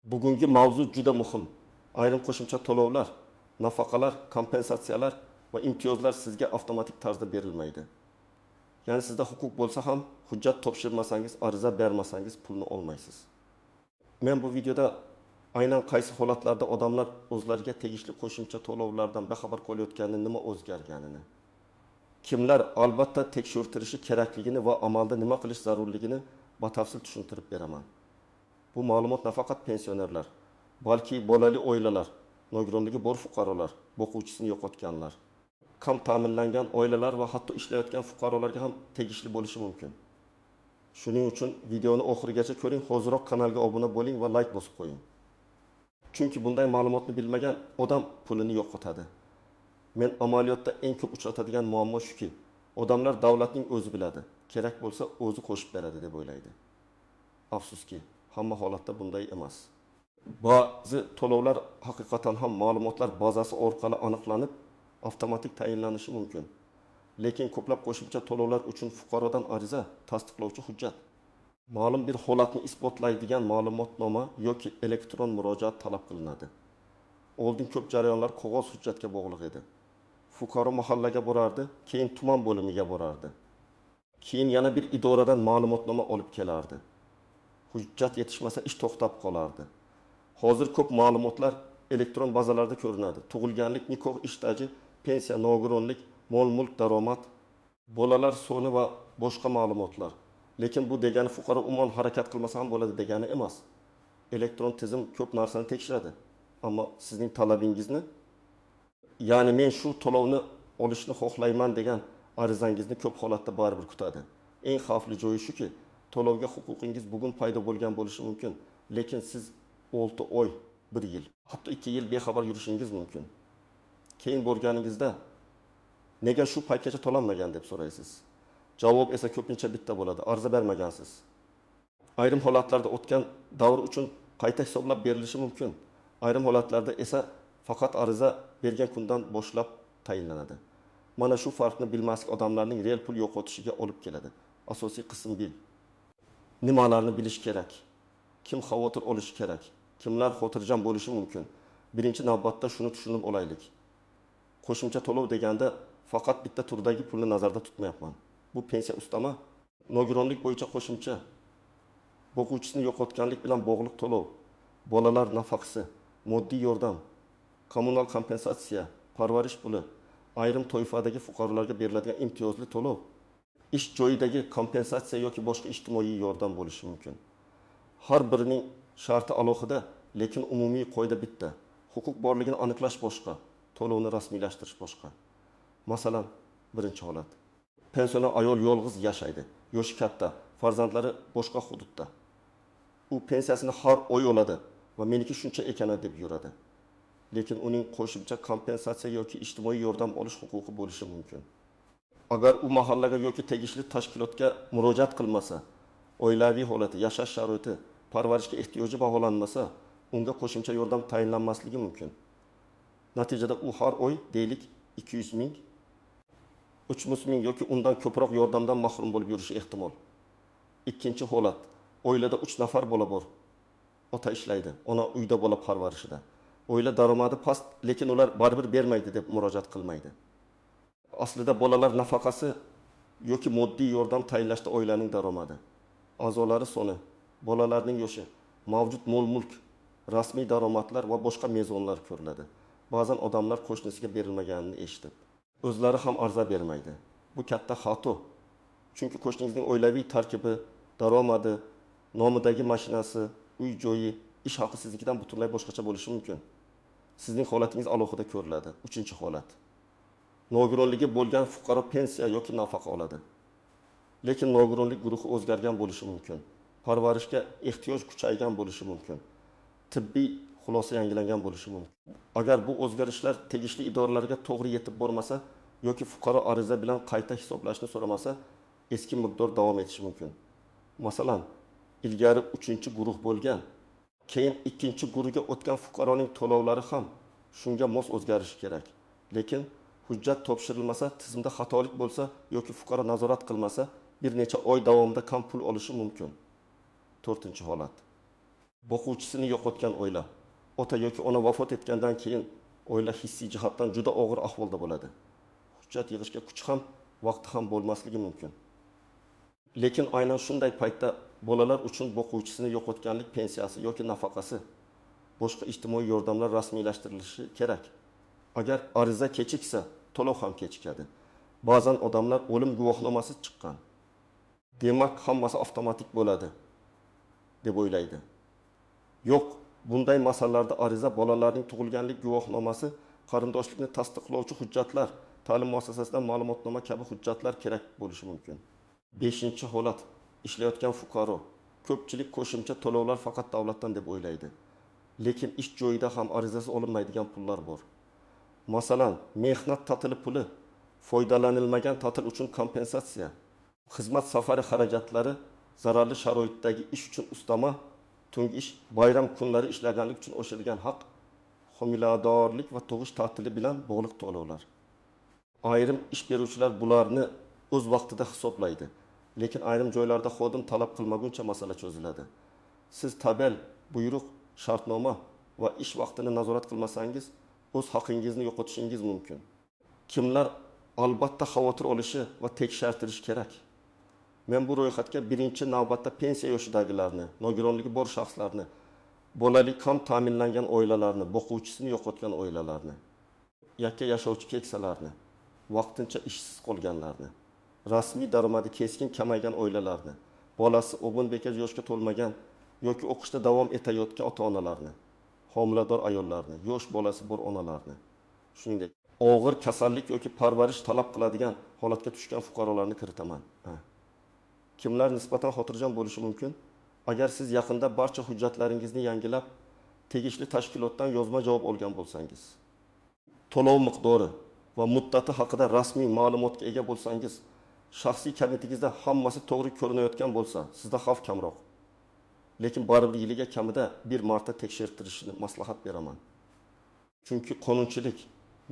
Bugungi mavzu juda muhim. Ayrim qo'shimcha to'lovlar, nafaqalar, kompensatsiyalar va imtiyozlar sizga avtomatik tarzda berilmaydi. Ya'ni sizda huquq bo'lsa ham, hujjat topshirmasangiz, ariza bermasangiz pulni olmaysiz. Men bu videoda aynan qaysi holatlarda odamlar o'zlariga tegishli qo'shimcha to'lovlardan bexabar qolayotganini, nima o'zgarganini, kimlar albatta tekshirtirishi kerakligini va amalda nima qilish zarurligini batafsil tushuntirib beraman. Bu ma'lumot nafaqat pensionerlar, balki bolali oilalar, nogironligi bor fuqarolar, boquvchisini yo'qotganlar, kam ta'minlangan oilalar va hatto ishlayotgan fuqarolarga ham tegishli bo'lishi mumkin. Shuning uchun videoni oxirigacha ko'ring, hoziroq kanalga obuna bo'ling va like bosib qo'ying. Chunki bunday ma'lumotni bilmagan odam pulini yo'qotadi. Men amaliyotda eng ko'p uchratadigan muammo shuki, odamlar davlatning o'zi biladi, kerak bo'lsa o'zi qo'shib beradi deb o'ylaydi. Afsuski, hamma holatda bunday emas. Ba'zi to'lovlar haqiqatan ham ma'lumotlar bazasi orqali aniqlanib, avtomatik tayinlanishi mumkin. Lekin ko'plab qo'shimcha to'lovlar uchun fuqarodan ariza, tasdiqlovchi hujjat, ma'lum bir holatni isbotlaydigan ma'lumotnoma yoki elektron murojaat talab qilinadi. Oldin ko'p jarayonlar qog'oz hujjatga bog'liq edi. Fuqaro mahallaga borardi, keyin tuman bo'limiga borardi. Keyin yana bir idoradan ma'lumotnoma olib kelardi. Hujjat yetishmasa ish to'xtab qolardi. Hozir ko'p ma'lumotlar elektron bazalarda ko'rinadi. Tug'ilganlik, nikoh, ish staji, pensiya, nogironlik, mol-mulk, daromad, bolalar soni va boshqa ma'lumotlar. Lekin bu degani fuqaro umuman harakat qilmasa ham bo'ladi degani emas. Elektron tizim ko'p narsani tekshiradi. Ammo sizning talabingizni, ya'ni men shu to'lovni olishni xohlayman degan arizangizni ko'p holatda baribir kutadi. Eng xavfli joyi shuki, to'lovga huquqingiz bugun paydo bo'lgan bo'lishi mumkin, lekin siz 6 oy, 1 yil, hatto 2 yil bexabar yurishingiz mumkin. Keyin borganingizda nega shu paytgacha to'lanmagan deb so'raysiz. Javob esa ko'pincha bitta bo'ladi: ariza bermagansiz. Ayrim holatlarda o'tgan davr uchun qayta hisoblab berilishi mumkin. Ayrim holatlarda esa faqat ariza bergan kundan boshlab tayinlanadi. Mana shu farqni bilmaslik odamlarning real pul yo'qotishiga olib keladi. Asosiy qism bil. Nimalarni bilish kerak? Kim xavotir olishi kerak? Kimlar xotirjam bo'lishi mumkin? Birinchi navbatda shuni tushunib olaylik. Qo'shimcha to'lov deganda faqat bitta turdagi pulni nazarda tutmayapman. Bu pensiya ustama, nogironlik bo'yicha qo'shimcha, boquvchisini yo'qotganlik bilan bog'liq to'lov, bolalar nafaqasi, moddiy yordam, kommunal kompensatsiya, parvarish puli, ayrim toifadagi fuqarolarga beriladigan imtiyozli to'lov, ish joyidagi kompensatsiya yoki boshqa ijtimoiy yordam bo'lishi mumkin. Har birining sharti alohida, lekin umumiy qoida bitta. Huquq borligini aniqlash boshqa, to'lovni rasmiylashtirish boshqa. Masalan, birinchi holat. Pensioner ayol yolg'iz yashaydi, yoshi katta, farzandlari boshqa hududda. U pensiyasini har oy oladi va meniki shuncha ekani deb yuradi. Lekin uning qo'shimcha kompensatsiya yoki ijtimoiy yordam olish huquqi bo'lishi mumkin. Agar u mahallaga yoki tegishli tashkilotga murojaat qilmasa, oilaviy holati, yashash sharoiti, parvarishga ehtiyoji baholanmasa, unga qo'shimcha yordam tayinlanmasligi mumkin. Natijada u har oy deylik 200 ming, 300 ming yoki undan ko'proq yordamdan mahrum bo'lib yurishi ehtimol. Ikkinchi holat. Oilada 3 nafar bola bor. Ota ishlaydi, ona uyda bola parvarishida. Oila daromadi past, lekin ular baribir bermaydi deb murojaat qilmaydi. Aslida bolalar nafaqasi yoki moddiy yordam tayinlashda oilaning daromadi, a'zolari soni, bolalarning yoshi, mavjud mol-mulk, rasmiy daromadlar va boshqa mezonlar ko'riladi. Ba'zan odamlar qo'shnisiga berilmaganini eshitib, o'zlari ham ariza bermaydi. Bu katta xato. Chunki qo'shningizning oilaviy tarkibi, daromadi, nomidagi mashinasi, uy joyi, ish haqi siznikidan butunlay boshqacha bo'lishi mumkin. Sizning holatingiz alohida ko'riladi. Uchinchi holat. Nogironligi bo'lgan fuqaro pensiya yoki nafaqa oladi. Lekin nogironlik guruhi o'zgargan bo'lishi mumkin. Parvarishga ehtiyoj kuchaygan bo'lishi mumkin. Tibbiy xulosa yangilangan bo'lishi mumkin. Agar bu o'zgarishlar tegishli idoralarga to'g'ri yetib bormasa yoki fuqaro ariza bilan qayta hisoblashni so'ramasa, eski miqdor davom etishi mumkin. Masalan, ilgari 3-guruh bo'lgan, keyin 2-guruhga o'tgan fuqaroning to'lovlari ham shunga mos o'zgarishi kerak. Lekin hujjat topshirilmasa, tizimda xatolik bo'lsa yoki fuqaro nazorat qilmasa, bir necha oy davomida kam pul olishi mumkin. 4-holat. Boquvchisini yo'qotgan oila. Ota yoki ona vafot etgandan keyin oila hissiy jihatdan juda og'ir ahvolda bo'ladi. Hujjat yig'ishga kuchi ham, vaqti ham bo'lmasligi mumkin. Lekin aynan shunday paytda bolalar uchun boquvchisini yo'qotganlik pensiyasi yoki nafaqasi, boshqa ijtimoiy yordamlar rasmiylashtirilishi kerak. Agar ariza kechiksa, to'lov ham kechikadi. Ba'zan odamlar o'lim guvohnomasi chiqqan, demak hammasi avtomatik bo'ladi deb o'ylaydi. Yo'q, bunday masalalarda ariza bolalarning tug'ilganlik guvohnomasi, qarindoshlikni tasdiqlovchi hujjatlar, ta'lim muassasasidan ma'lumotnoma kabi hujjatlar kerak bo'lishi mumkin. 5-holat ishlayotgan fuqaro. Ko'pchilik qo'shimcha to'lovlar faqat davlatdan deb o'ylaydi. Lekin ish joyida ham arizasi olinmaydigan pullar bor. Masalan, mehnat ta'tili puli, foydalanilmagan ta'til uchun kompensatsiya, xizmat safari xarajatlari, zararli sharoitdagi ish uchun ustama, tungi ish, bayram kunlari ishlaganlik uchun oshirilgan haq, homiladorlik va tug'ish ta'tili bilan bog'liq to'lovlar. Ayrim ish beruvchilar bularni o'z vaqtida hisoblaydi. Lekin ayrim joylarda xodim talab qilmaguncha masala cho'ziladi. Siz tabel, buyruq, shartnoma va ish vaqtini nazorat qilmasangiz, o'z haqingizni yo'qotishingiz mumkin. Kimlar albatta xavotir olishi va tekshirtirishi kerak? Men bu ro'yxatga birinchi navbatda pensiya yoshidagilarni, nogironligi bor shaxslarni, bolali kam ta'minlangan oilalarni, boquvchisini yo'qotgan oilalarni, yakka yashovchi keksalarni, vaqtincha ishsiz qolganlarni, rasmiy daromadi keskin kamaygan oilalarni, bolasi 15 yoshga to'lmagan yoki o'qishda davom etayotgan ota-onalarni, homilador ayollarni, yosh bolasi bor onalarni, shuningdek, og'ir kasallik yoki parvarish talab qiladigan holatga tushgan fuqarolarni kiritaman. Kimlar nisbatan xotirjam bo'lishi mumkin? Agar siz yaqinda barcha hujjatlaringizni yangilab, tegishli tashkilotdan yozma javob olgan bo'lsangiz, to'lov miqdori va muddati haqida rasmiy ma'lumotga ega bo'lsangiz, shaxsiy kabinetingizda hammasi to'g'ri ko'rinayotgan bo'lsa, sizda xavf kamroq. Lekin baribir yiliga kamida bir marta tekshirtirishni maslahat beraman. Chunki qonunchilik,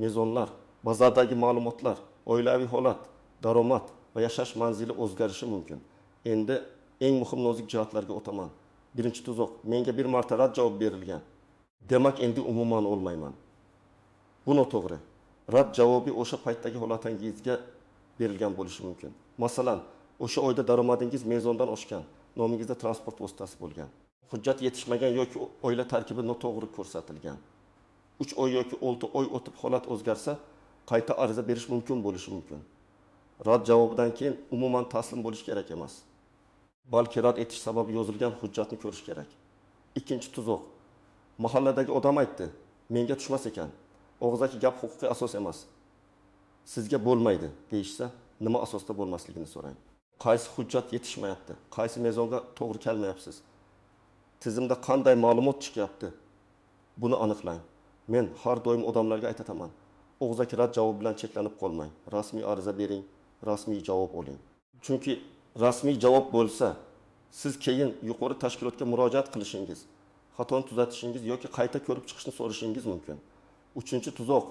mezonlar, bozordagi ma'lumotlar, oilaviy holat, daromad va yashash manzili o'zgarishi mumkin. Endi eng muhim nozik jihatlarga o'taman. Birinchi tuzoq: menga bir marta rad javob berilgan, demak endi umuman olmayman. Bu noto'g'ri. Rad javobi o'sha paytdagi holatingizga berilgan bo'lishi mumkin. Masalan, o'sha oyda daromadingiz mezondan oshgan, nomingizda transport vositasi bo'lgan, hujjat yetishmagan yoki oila tarkibi noto'g'ri ko'rsatilgan. 3 oy yoki 6 oy o'tib holat o'zgarsa, qayta ariza berish mumkin bo'lishi mumkin. Rad javobidan keyin umuman taslim bo'lish kerak emas. Balki rad etish sababi yozilgan hujjatni ko'rish kerak. Ikkinchi tuzoq: mahalladagi odam aytdi, menga tushmas ekan. Og'zaki gap huquqiy asos emas. Sizga bo'lmaydi deyishsa, nima asosda bo'lmasligini so'rang. Qaysi hujjat yetishmayapti? Qaysi mezonga to'g'ri kelmayapsiz? Tizimda qanday ma'lumot chiqyapti? Buni aniqlang. Men har doim odamlarga aytaman, og'zaki rad javob bilan cheklanib qolmang. Rasmiy ariza bering, rasmiy javob oling. Chunki rasmiy javob bo'lsa, siz keyin yuqori tashkilotga murojaat qilishingiz, xatoni tuzatishingiz yoki qayta ko'rib chiqishni so'rashingiz mumkin. Uchinchi tuzoq: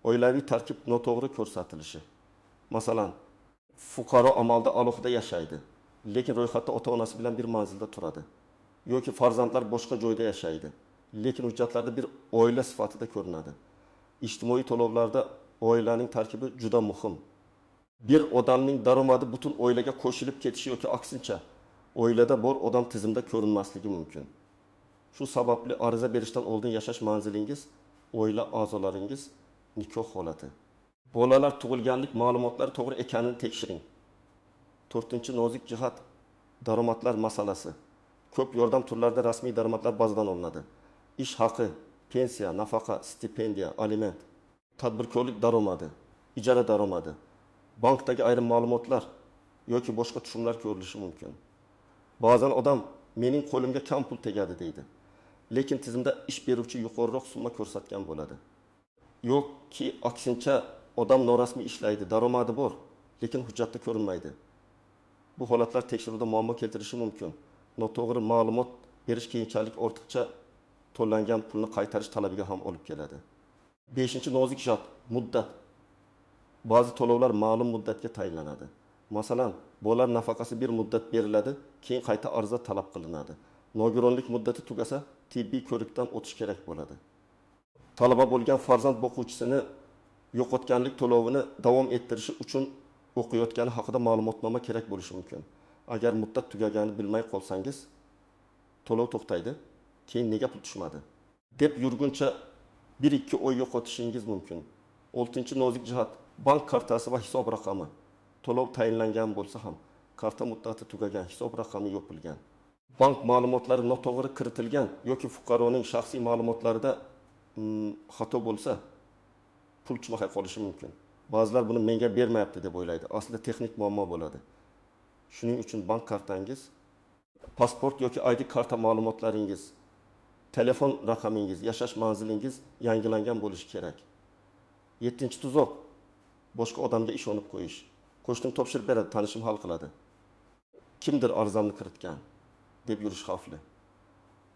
oilaviy tarkib noto'g'ri ko'rsatilishi. Masalan, fuqaro amalda alohida yashaydi, lekin ro'yxatda ota-onasi bilan bir manzilda turadi. Yoki farzandlar boshqa joyda yashaydi, lekin hujjatlarda bir oila sifatida ko'rinadi. Ijtimoiy to'lovlarda oilaning tarkibi juda muhim. Bir odamning daromadi butun oilaga qo'shilib ketishi yoki aksincha, oilada bor odam tizimda ko'rinmasligi mumkin. Shu sababli ariza berishdan oldin yashash manzilingiz, oila a'zolaringiz, nikoh holati, bolalar tug'ilganlik ma'lumotlari to'g'ri ekanini tekshiring. To'rtinchi nozik jihat: daromadlar masalasi. Ko'p yordam turlarida rasmiy daromadlar bazadan olinadi. Ish haqi, pensiya, nafaqa, stipendiya, aliment, tadbirkorlik daromadi, ijara daromadi, bankdagi ayrim ma'lumotlar yoki boshqa tushumlar ko'rilishi mumkin. Ba'zan odam mening qo'limga kam pul tegadi deydi. Lekin tizimda ish beruvchi yuqoriroq summa ko'rsatgan bo'ladi. Yoki aksincha odam norasmiy ishlaydi, daromadi bor, lekin hujjatda ko'rinmaydi. Bu holatlar tekshiruvda muammo keltirishi mumkin. Noto'g'ri ma'lumot berish keyinchalik ortiqcha to'langan pulni qaytarish talabiga ham olib keladi. 5-nozik jihat: muddat. Ba'zi to'lovlar ma'lum muddatga tayinlanadi. Masalan, bolalar nafaqasi bir muddat beriladi, keyin qayta ariza talab qilinadi. Nogironlik muddati tugasa, tibbiy ko'rikdan o'tish kerak bo'ladi. Talaba bo'lgan farzand boquvchisini yo'qotganlik to'lovini davom ettirishi uchun o'qiyotgani haqida ma'lumotnoma kerak bo'lishi mumkin. Agar muddat tugaganini bilmay qolsangiz, to'lov to'xtaydi. Keyin nega pul tushmadi deb yurguncha 1-2 oy yo'qotishingiz mumkin. 6-nozik jihat bank kartasi va hisob raqami. To'lov tayinlangan bo'lsa ham, karta muddati tugagan, hisob raqami yopilgan. Bank ma'lumotlari noto'g'ri kiritilgan yoki fuqaroning shaxsiy ma'lumotlarida xato bo'lsa, pul tushmay qolishi mumkin. Ba'zilar buni menga bermayapti deb o'ylaydi. Aslida texnik muammo bo'ladi. Shuning uchun bank kartangiz, pasport yoki ID karta ma'lumotlaringiz, telefon raqamingiz, yashash manzilingiz yangilangan bo'lishi kerak. 7-tuzoq boshqa odamga ishonib qo'yish. Qo'shnim topshirib beradi, tanishim hal qiladi. Kimdir arizamni kiritgan deb yurish xavfli.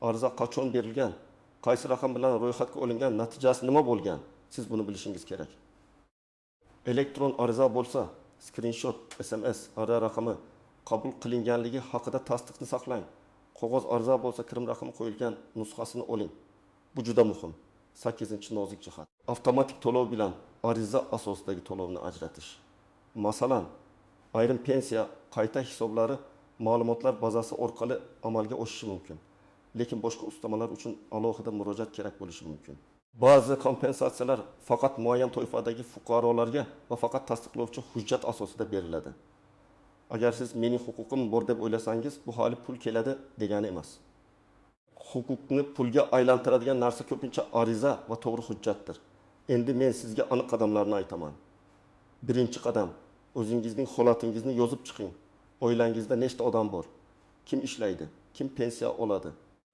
Ariza qachon berilgan, qaysi raqam bilan ro'yxatga olingan, natijasi nima bo'lgan, siz buni bilishingiz kerak. Elektron ariza bo'lsa, skrinshot, SMS, ariza raqami qabul qilinganligi haqida tasdiqni saqlang. Qog'oz ariza bo'lsa, kirim raqami qo'yilgan nusxasini oling. Bu juda muhim. 8-nozik jihat. Avtomatik to'lov bilan ariza asosidagi to'lovni ajratish. Masalan, ayrim pensiya qayta hisoblari ma'lumotlar bazasi orqali amalga oshishi mumkin. Lekin boshqa ustamalar uchun alohida murojaat kerak bo'lishi mumkin. Ba'zi kompensatsiyalar faqat muayyan toifadagi fuqarolarga va faqat tasdiqlovchi hujjat asosida beriladi. Agar siz mening huquqim bor deb o'ylasangiz, bu hali pul keladi degani emas. Huquqni pulga aylantiradigan narsa ko'pincha ariza va to'g'ri hujjatdir. Endi men sizga aniq qadamlarni aytaman. 1-qadam, o'zingizning holatingizni yozib chiqing. Oilangizda nechta odam bor? Kim ishlaydi? Kim pensiya oladi?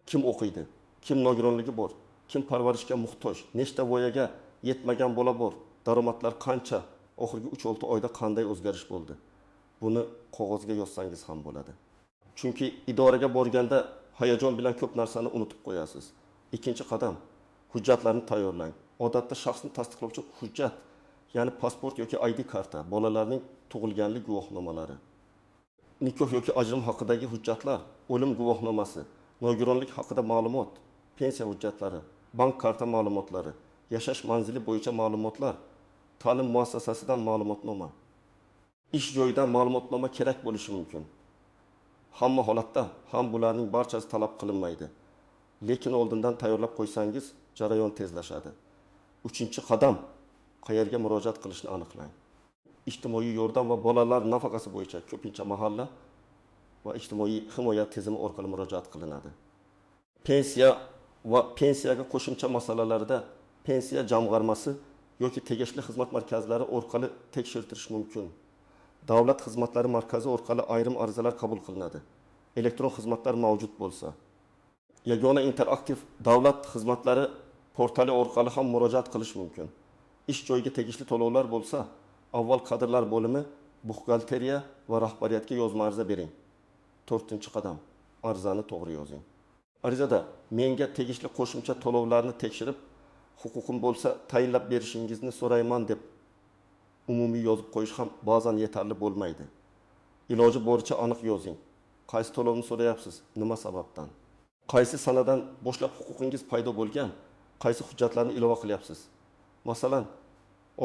Kim o'qiydi? Kim nogironligi bor? Kim parvarishga muhtoj? Nechta voyaga yetmagan bola bor? Daromadlar qancha? Oxirgi 3-6 oyda qanday o'zgarish bo'ldi? Buni qog'ozga yozsangiz ham bo'ladi. Chunki idoraga borganda hayajon bilan ko'p narsani unutib qo'yasiz. 2-qadam, hujjatlarni tayyorlang. Odatda shaxsni tasdiqlovchi hujjat, ya'ni pasport yoki ID karta, bolalarning tug'ilganlik guvohnomalari, nikoh yoki ajrim haqidagi hujjatlar, o'lim guvohnomasi, nogironlik haqida ma'lumot, pensiya hujjatlari, bank karta ma'lumotlari, yashash manzili bo'yicha ma'lumotlar, ta'lim muassasasidan ma'lumotnoma, ish joyidan ma'lumotnoma kerak bo'lishi mumkin. Hamma holatda ham bularning barchasi talab qilinmaydi. Lekin oldindan tayyorlab qo'ysangiz, jarayon tezlashadi. 3-qadam, qayerga murojaat qilishni aniqlang. Ijtimoiy yordam va bolalar nafaqasi bo'yicha ko'pincha mahalla va ijtimoiy himoya tizimi orqali murojaat qilinadi. Pensiya va pensiyaga qo'shimcha masalalarda pensiya jamg'armasi yoki tegishli xizmat markazlari orqali tekshirtirish mumkin. Davlat xizmatlari markazi orqali ayrim arizalar qabul qilinadi. Elektron xizmatlar mavjud bo'lsa, yagona interaktiv davlat xizmatlari portali orqali ham murojaat qilish mumkin. Ish joyiga tegishli to'lovlar bo'lsa, avval kadrlar bo'limi, buxgalteriya va rahbariyatga yozma ariza bering. 4-qadam, arizani to'g'ri yozing. Arizada menga tegishli qo'shimcha to'lovlarni tekshirib, huquqim bo'lsa tayinlab berishingizni so'rayman deb umumiy yozib qo'yish ham ba'zan yetarli bo'lmaydi. Iloji boricha aniq yozing. Qaysi to'lovni so'rayapsiz, nima sababdan? Qaysi sanadan boshlab huquqingiz paydo bo'lgan, qaysi hujjatlarni ilova qilyapsiz? Masalan,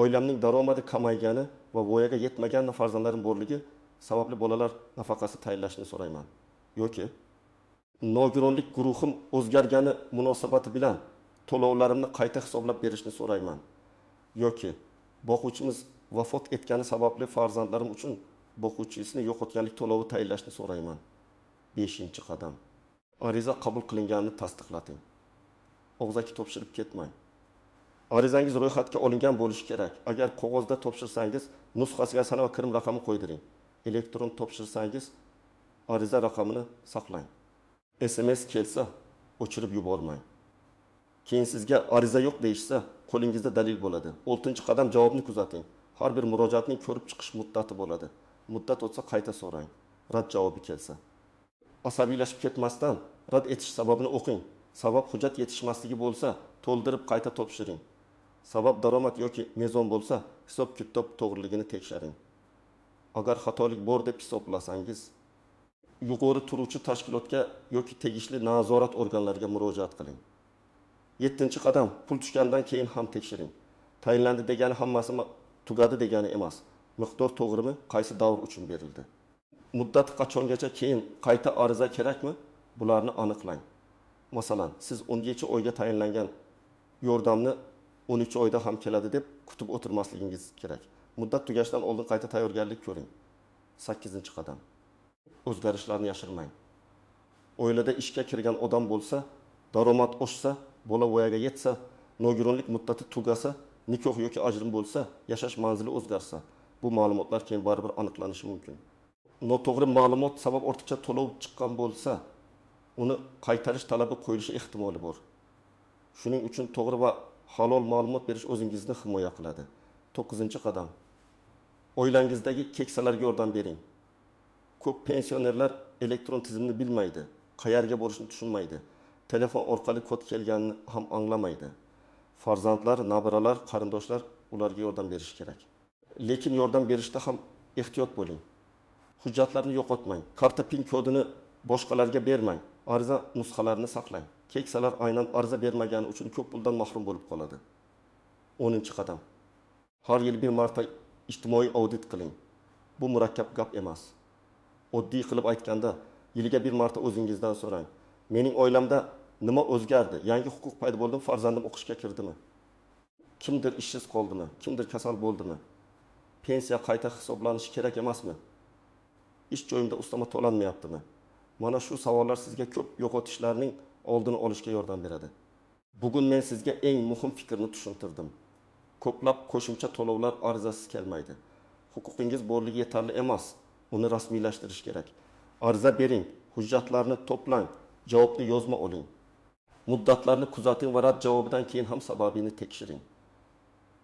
oilamning daromadi kamaygani va voyaga yetmagan farzandlarim borligi sababli bolalar nafaqasi tayinlashni so'rayman. Yoki nogironlik guruhim o'zgargani munosabati bilan to'lovlarimni qayta hisoblab berishni so'rayman. Yoki boquvchimiz vafot etgani sababli farzandlarim uchun boquvchisini yo'qotganlik to'lovi tayinlashni so'rayman. 5-qadam. Ariza qabul qilinganini tasdiqlating. Og'zaki topshirib ketmang. Arizangiz ro'yxatga olingan bo'lishi kerak. Agar qog'ozda topshirsangiz, nusxasiga sana va kirim raqami qo'ydiring. Elektron topshirsangiz, ariza raqamini saqlang. SMS kelsa, o'chirib yubormang. Keyin sizga ariza yo'q deyishsa, qo'lingizda dalil bo'ladi. 6-qadam, javobni kuzating. Har bir murojaatning ko'rib chiqish muddati bo'ladi. Muddat o'tsa qayta so'rang. Rad javobi kelsa. Asabiylashib ketmasdan rad etish sababini o'qing. Sabab hujjat yetishmasligi bo'lsa, to'ldirib qayta topshiring. Sabab daromad yoki mezon bo'lsa, hisob-kitob to'g'riligini tekshiring. Agar xatolik bor deb hisoblasangiz, Yuqori turuvchi tashkilotga yoki tegishli nazorat organlariga murojaat qiling. Yettinchi qadam: pul tushganidan keyin ham tekshiring. Tayinlandi degani hammasi tugadi degani emas. Miqdor to'g'rimi? Qaysi davr uchun berildi? Muddati qachongacha, keyin qayta ariza kerakmi? Bularni aniqlang. Masalan, siz 17 oyga tayinlangan yordamni 13 oyda ham keladi deb kutib o'tirmasligingiz kerak. Muddat tugashidan oldin qayta tayyorgarlik ko'ring. 8 qadam: o'zgarishlarni yashirmang. Oilada ishga kirgan odam bo'lsa, daromad oshsa, bola voyaga yetsa, nogironlik muddati tugasa, nikoh yoki ajrim bo'lsa, yashash manzili o'zgarsa, bu ma'lumotlar keyin baribir aniqlanishi mumkin. Noto'g'ri ma'lumot sabab ortiqcha to'lov chiqqan bo'lsa, uni qaytarish talabi qo'yilishi ehtimoli bor. Shuning uchun to'g'ri va halol ma'lumot berish o'zingizni himoya qiladi. 9 qadam: oilangizdagi keksalarga yordam bering. Ko'p pensionerlar elektron tizimni bilmaydi, qayerga borishni tushunmaydi, telefon orqali kod kelganini ham anglamaydi. Farzandlar, nabiralar, qarindoshlar ularga yordam berishi kerak. Lekin yordam berishda ham ehtiyot bo'ling. Hujjatlarni yo'qotmang, karta PIN kodini boshqalarga bermang, ariza nusxalarini saqlang. Keksalar aynan ariza bermagani uchun ko'p puldan mahrum bo'lib qoladi. 10 qadam: har yil bir marta ijtimoiy audit qiling. Bu murakkab gap emas. Oddiy qilib aytganda, yiliga bir marta o'zingizdan so'rang: mening oilamda nima o'zgardi? Yangi huquq paydo bo'ldimi? Farzandim o'qishga kirdimi? Kimdir ishsiz qoldimi? Kimdir kasal bo'ldimi? Pensiya qayta hisoblanishi kerak emasmi? Ish joyimda ustama to'lanmayaptimi? Mana shu savollar sizga ko'p yo'qotishlarning oldini olishga yordam beradi. Bugun men sizga eng muhim fikrni tushuntirdim. Ko'plab qo'shimcha to'lovlar arizasiz kelmaydi. Huquqingiz borligi yetarli emas, uni rasmiylashtirish kerak. Ariza bering, hujjatlarni to'plang, javobni yozma oling. Muddatlarni kuzating va rad javobidan keyin ham sababini tekshiring.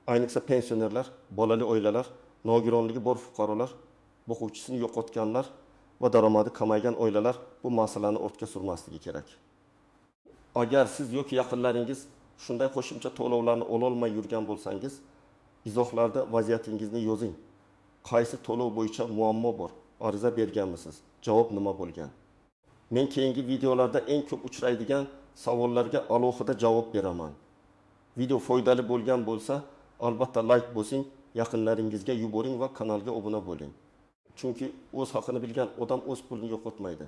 Ayniqsa pensionerlar, bolali oilalar, nogironligi bor fuqarolar, boquvchisini yo'qotganlar va daromadi kamaygan oilalar bu masalani ortga surmasligi kerak. Agar siz yoki yaqinlaringiz shunday qo'shimcha to'lovlarni ololmay yurgan bo'lsangiz, izohlarda vaziyatingizni yozing. Qaysi to'lov bo'yicha muammo bor? Ariza berganmisiz? Javob nima bo'lgan? Men keyingi videolarda eng ko'p uchraydigan savollarga alohida javob beraman. Video foydali bo'lgan bo'lsa, albatta like bosing, yaqinlaringizga yuboring va kanalga obuna bo'ling. Chunki o'z haqini bilgan odam o'z pulini yo'qotmaydi.